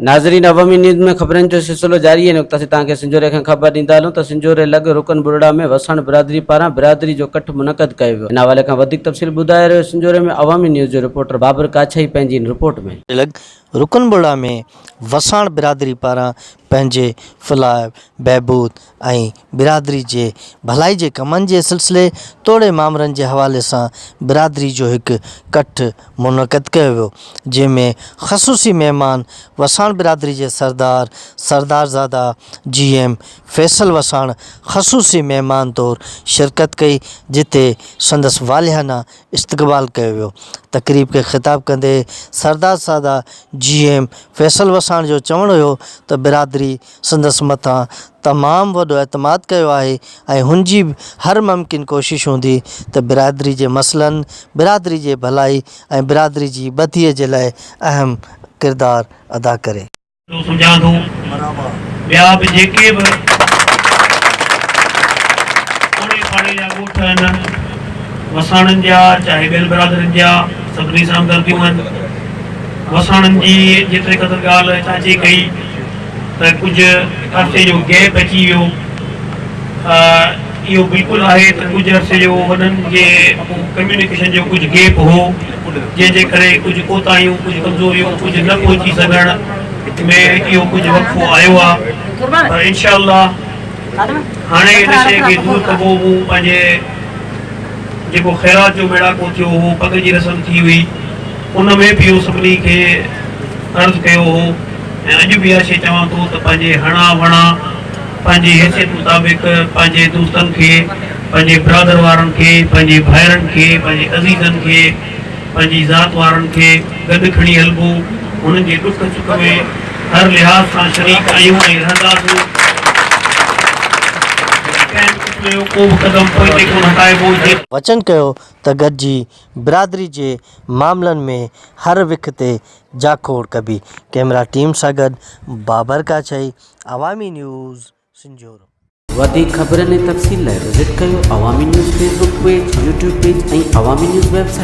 ناظرين عوامي نيوز ۾ خبرن جو سلسلو جاري آهي نقطه سي توهان کي سنجهوري کان خبر ڏيندا هلون ته سنجهوري لڳ رڪن ٻرڙا ۾ وساڻ برادري پاران برادري جو ڪٺ منعقد ڪيو ويو ان حوالي کان وڌيڪ تفصيل ٻڌائي رهيو سنجهوري ۾ عوامي نيوز جو رپورٽر بابر ڪاڇائي پنهنجي ان رپورٽ ۾. لڳ رڪن ٻرڙا ۾ وساڻ برادري پاران پنهنجي فلاح بهبود ۽ برادري جي ڀلائي جي ڪمن جي سلسلي توڙي مامرن جي حوالي سان برادري جو هڪ ڪٺ منعقد ڪيو ويو جنهن ۾ خصوصي مهمان وساڻ برادري جي سردار سردارزاده جي ايم فيصل وساڻ خصوصي مهمان طور شرڪت ڪئي جتي سندس والهانه استقبال ڪيو ويو تقريب کي خطاب ڪندي سردارزاده جي ايم فيصل وساڻ جو چوڻ هيو ته برادري سندس مٿان تمام وڏو اعتماد ڪيو آهي ۽ هن جي به هر ممڪن ڪوشش هوندي ته برادري جي مسئلن، برادري جي ڀلائي ۽ برادري جي ٻڌيء جي لاء اهم ڪردار ادا ڪري. ٿو سمجهان ٿو ٻيا به جيڪي به اوڙي پاڙي جا ڳوٺ آهن وساڻن جا چاهي ٻين برادرين جا سڀني سان همدرديون آهن وساڻن جي جيتري قدر ڳالهه چاچي ڪئي ته ڪجهه عرصي جو گيپ اچي ويو. اهو بلڪل آهي ته ڪجهه عرصي جو وڏن جي ڪميونيڪيشن جو ڪجهه گيپ هو، جنهن جي ڪري ڪجهه ڪوتاهيون، ڪجهه ڪمزوريون، ڪجهه نه پهچي سگهڻ ۾ اهو ڪجهه وقفو آيو آهي پر انشاء الله هاڻي ان شيء کي دور ڪبو. مون پنهنجي جيڪو خيرات جو ميڙاڪو ٿيو هو، پڳ جي رسم ٿي هئي، ان ۾ به اهو سڀني کي عرض ڪيو هو ۽ اڄ به اها شيء چوان ٿو ته پنهنجي هڻان وڻان پنهنجي حيثيت مطابق پنهنجي دوستن کي، پنهنجي برادر وارن کي، پنهنجي ڀائرن کي، پنهنجي عزيزن کي، پنهنجي ذات وارن کي گڏ کڻي هلبو، انهن جي ڏک سک ۾ هر لحاظ سان شريڪ آهيون ۽ رهنداسون. ڪنهن به قسم جو ڪو به قدم پوئتي ڪونه هٽائبو. جي. وچن ڪيو ته گڏجي برادري جي معاملن ۾ هر وک تي جاکوڙ ڪبي. ڪئميرا ٽيم سان گڏ بابر ڪاڇائي، عوامي نيوز، سنجهورو. وڌيڪ خبرن ۽ تفصيل لاء وزٽ ڪيو Awami news Facebook page, YouTube page ۽ Awami news website.